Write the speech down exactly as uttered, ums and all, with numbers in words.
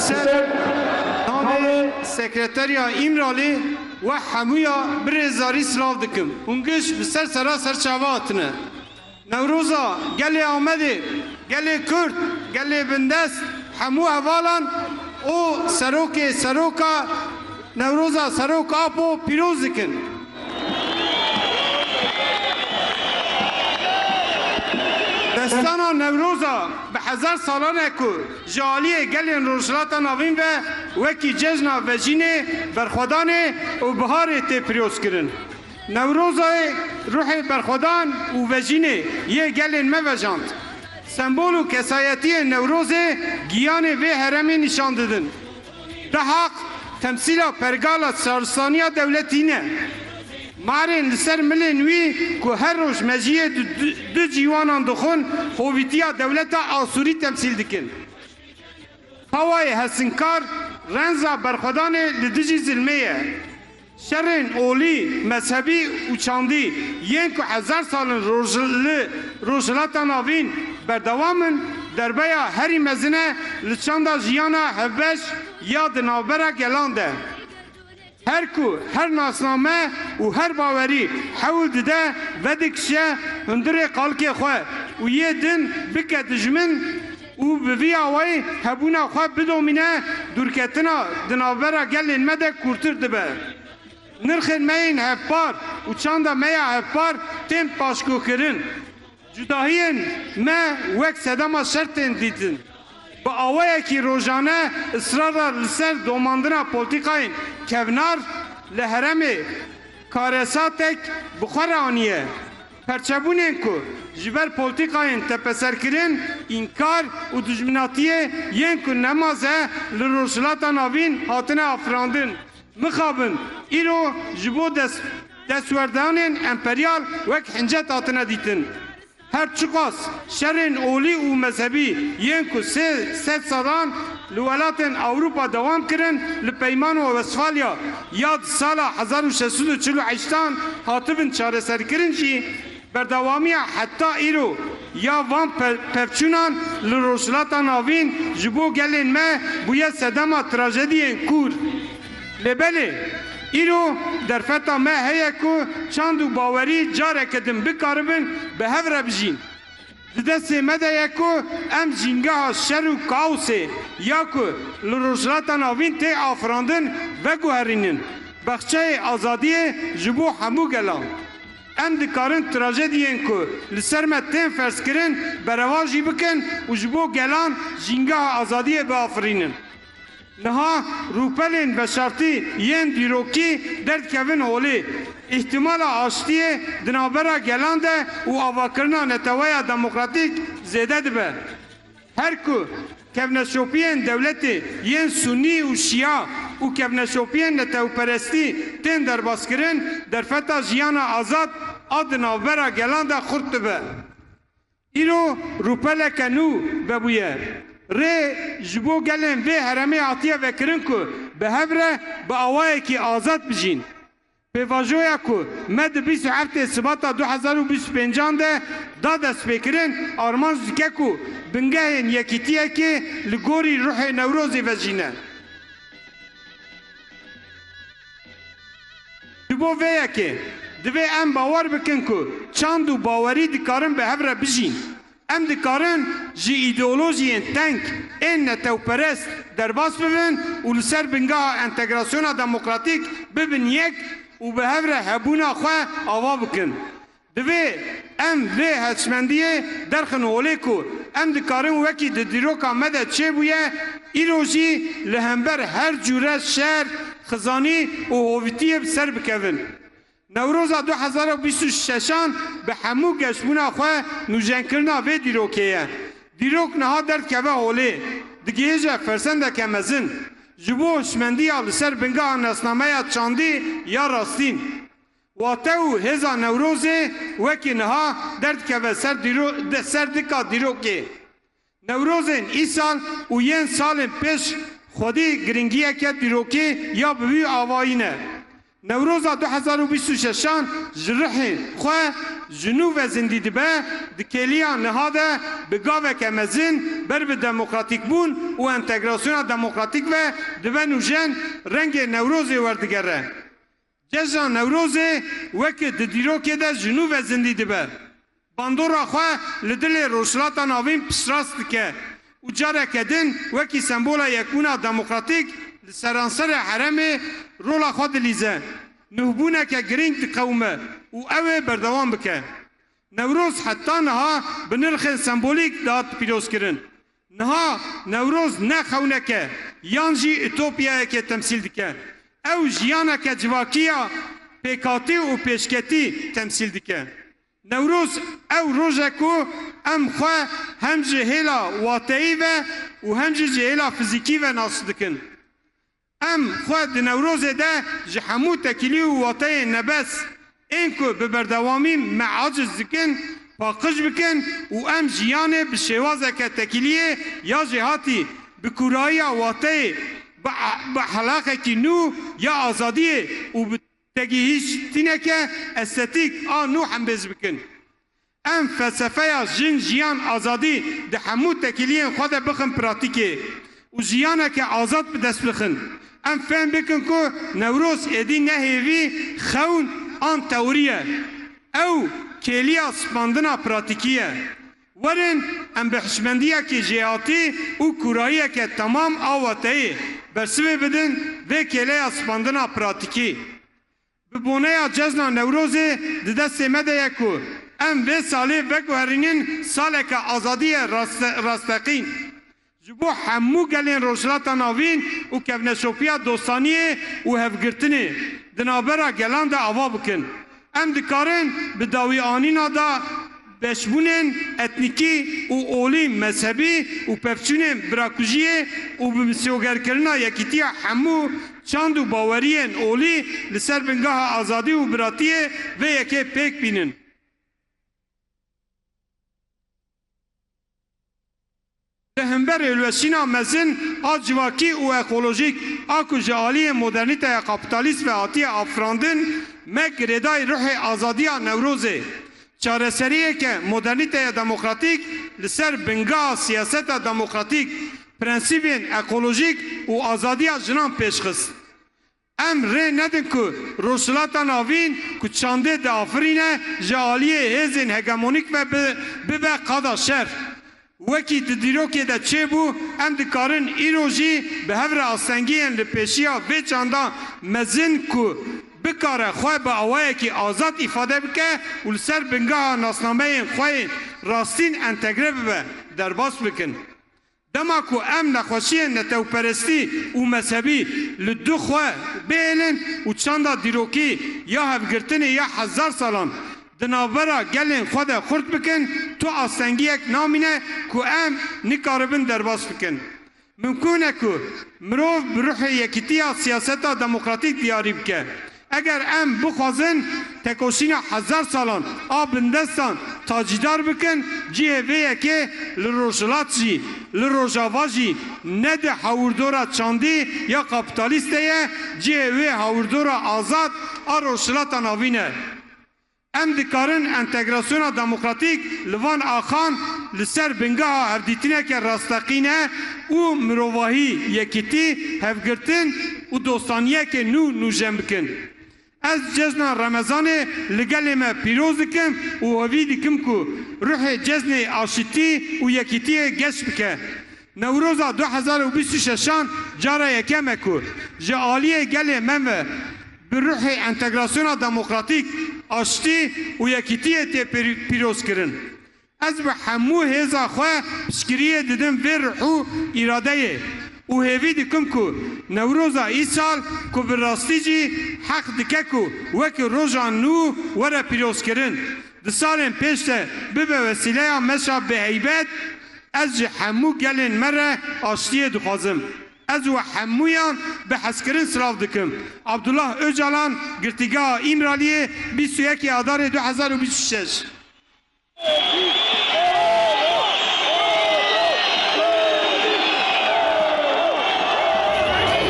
Ser navê Sekreteriya Îmralî we hemûya bi rêzdarî silav dikim. Hûn giş bi ser sera ser çava hatine. Newroza gelê Amedê, gelê Kurd, gelê bindest, hemû hevalan û serokê seroka Newroza Serok Apo pîroz dikin. Destana Newroza bi hezar salan e ku ji aliyê gelên Rojhilata Navîn ve wekî cejna vejînê, berxwedanê û biharê tê pîrozkirin. Newrozayê ruhê berxwedan û vejînê yê gelên me vejand. Sembol û kesayetiyên Newrozê giyanê vê herêmê nîşan didin. Dehaq temsîla pergala şaristaniya dewletî ne. Marên li ser milên wî ku her roj mejiyê du, du, du cîwanan dixwin, hovîtiya dewleta Asûrî temsîl dikin. Qawayê hesinkar renza berxwedanê li dijî zilmê ye. Şerên olî, mezhebî û çandî yên ku hezar sal in roj-, li Rojhilata Navîn berdewam in, derbeya herî mezin e li çanda jiyana hevbeş ya di navbera gelan de. Her ku her nasname û her bawerî hewl dide vedikişe hundirê qalikê xwe û yê din bike dijmin û bi vî awayî hebûna xwe bidomîne, dûrketina di navbera gelên me de kûrtir dibe. Nirxên me yên hevpar û çanda me ya hevpar tên paşguhkirin. Cudahiyên me wek sedema şer tên dîtin. Bi awayekî rojane israra li ser domandina polîtîkayên kevnar li herêmê karesatek bi xwe re aniye. Perçebûnên ku ji ber polîtîkayên tepeserkirin, înkar û dijminatiyê yên ku nemaze li Rojhilata Navîn hatine afirandin. Mixabin îro ji bo dest, destwerdanên emperyal wek hincet hatine dîtin. Her çiqas şerên olî û mezhebî yên ku sê sed salan li welatên Ewropa dewam kirin, li Peymana Westfalya ya di sala hezar û şeş sed û çil û heştan hatibin çareserkirin jî, berdewamiya heta îro ya van pe-, pevçûnan li Rojhilata Navîn ji bo gelên me bûye sedema trajediyên kûr. Lê belê, îro derfeta me heye ku çand û bawerî careke din bikaribin bi hev re bijîn. Di destê me de ye ku em jîngeha şer û kaosê ya ku li Rojhilata Navîn tê afirandin veguherînin. Baxçeyê azadiyê ji bo hemû gelan. Em dikarin trajediyên ku li ser me tên ferzkirin berevajî bikin û ji bo gelan jîngeha azadiyê biafirînin. Niha rûpelên veşartî yên dîrokî derdikevin holê. Îhtimala aştiyê di navbera gelan de û avakirina neteweya demokratîk zêde dibe. Her ku kevneşopiyên dewletê yên sunî û şîa û kevneşopiyên netewperestî tên derbazkirin, derfeta jiyana azad a di navbera gelan de xurt dibe. Îro rûpeleke nû vebûye. Rê ji bo gelên vê herêmê hatiye vekirin ku bi hev re bi awayekî azad bijîn. Pêvajoya ku me di bîst û heftê Sibata du hezar û bîst û pêncan de da destpêkirin, armanc dike ku bingehên yekîtiyekê li gorî ruhê Newrozê vejîne. Ji bo vê yekê divê em bawer bikin ku çand û bawerî dikarin bi hev re bijîn. Em dikarin ji îdeolojiyên teng ên netewperest derbas bibin û li ser bingeha entegrasyona demokratîk bibin yek û bi hev re hebûna xwe ava bikin. Divê em vê hişmendiyê derxin holê ku em dikarin wekî di dîroka me de çêbûye, îro jî li hember her cûre şer, xizanî û hovîtiyê bi ser bikevin. Newroza du hezar û bîst û şeşan bi hemû geşbûna xwe nûjenkirina vê dîrokê ye. Dîrok niha derdikeve holê, digihêje fersendeke mezin ji bo hişmendiya li ser bingeha nasnameya çandî ya rastîn. Wate û hêza Newrozê wekî niha derdikeve ser dîro-, de-, ser dika dîrokê. Newrozên îsal û yên salên pêş xwedî giringiyeke dîrokî ya bi wî avayî ne. Newroza du hezar û bîst û şeşan ji rihê xwe ji nû ve zindî dibe, di kêliya niha de bi gaveke mezin ber bi demokratîkbûn û entegrasyona demokratîk ve dibe nûjen, rengê Newrozê werdigere. Cejna Newrozê weke di dîrokê de ji nû ve zindî dibe. Bandora xwe li dilê Rojhilata Navîn piştrast dike û careke din wekî sembola yekbûna demokratîk li seranserê herêmê rola xwe dilîze. Nûbûneke girîng diqewime û ew ê berdewam bike. Newroz heta niha bi nirxên sembolîk dihat pîrozkirin. Niha Newroz ne xewneke yan jî utopyayeke temsîl dike. Ew jiyaneke civakî ya pêkhatî û pêşketî temsîl dike. Newroz ew roj e ku em xwe hem ji hêla wateyî ve û hem jî ji hêla fizîkî ve nas dikin. Em xwe di Newrozê de ji hemû tekilî û wateyên nebes ên ku bi berdewamî me aciz dikin, paqij bikin û em jiyanê bi şêwazeke tekiliyê ya jêhatî bi kûrayiya wateyê, bi, bi ehlaqekî nû ya azadiyê û bi tegihîştîneke estetîk a nû hembêz bikin. Em felsefeya jin, jiyan, azadî di hemû tekiliyên xwe de bixin pratîkê û jiyaneke azad bi dest bixin. Em fehm bikin ku Newroz êdî ne hêvî, xewn an teorî ye. Ew kêliya spandina pratîkî ye. Werin em bi hişmendiyekî jêhatî û kûrayiyeke temam a wateyê bersivê bidin vê kêleya spandina pratîkî. Bi boneya cejna Newrozê di destê me de ye ku em vê salê veguherînin saleke azadiyê raste-, rasteqîn. Ji bo hemû gelên Rojhilata Navîn û kevneşopiya dostaniyê û hevgirtinê di navbera gelan de ava bikin. Em dikarin bi dawîanîna da beşbûnên etnîkî û olî mezhebî û pevçûnên birakujiyê û bi misyogerkirina yekîtiya hemû çand û baweriyên olî li ser bingeha azadî û biratiyê vê yekê pêk bînin. Li hember hilweşîna mezin a civakî û ekolojîk a ku ji aliyê modernîteya kapîtalîst ve hatiye afirandin, me girêdayî ruhê azadiya Newrozê, çareseriyeke modernîteya demokratîk li ser bingeha siyaseta demokratîk, prensîbên ekolojîk û azadiya jinan pêş xist. Em rê nedin ku Rojhilata Navîn ku çandê diafirîne ji aliyê hêzên hegemonîk ve bi-, bibe qada şer. Wekî di dîrokê de çêbû, em dikarin îro jî bi hev re astengiyên li pêşiya vê çanda mezin ku bikare xwe bi awayekî azad îfade bike û li ser bingeha nasnameyên xwe yên rastîn entegre bibe, derbas bikin. Dema ku em nexweşiyên netewperestî û mezhebî li du xwe bihêlin û çanda dîrokî ya hevgirtinê ya hezar salan di navbera gelên xwe de xurt bikin, tu astengiyek namîne ku em nikaribin derbas bikin. Mimkûn e ku mirov bi ruhê yekîtiya siyaseta demokratîk diyarî bike. Eger em bixwazin tekoşîna hezar salan a bindestan tacîdar bikin, cihê vê yekê li Rojhilat jî, li Rojava jî ne di hawirdora çandî ya kapîtalîst de ye, cihê wê hawirdora azad a Rojhilata Navîn e. Em dikarin entegrasyona demokratîk li van axan li ser bingeha hevdîtineke rasteqîne û mirovahî, yekîtî, hevgirtin û dostaniyeke nû nûjen bikin. Ez cejna Remezanê li gelê me pîroz dikim û hêvî dikim ku ruhê cejnê aşitî û yekîtiyê geş bike. Newroza du hezar û bîst û şeşan cara yekem e ku ji aliyê gelê me ve bi ruhê entegrasyona demokratîk, aştî û yekîtiyê tê pîr-, pîroz kirin. Ez bi hemû hêza xwe piştgiriyê didim vê ruh û îradeyê û hêvî dikim ku Newroza îsal ku bi rastî jî heq dike ku weke roja nû were pîrozkirin, di salên pêş de bibe wesîleya meşa bi heybet, ez ji hemû gelên me re aştiyê dixwazim. Ez we hemûyan bi hezkirin silav dikim. Abdullah Ocalan, Girtîgeha Îmraliyê, bîst û yekê Adarê du hezar û bîst û şeş.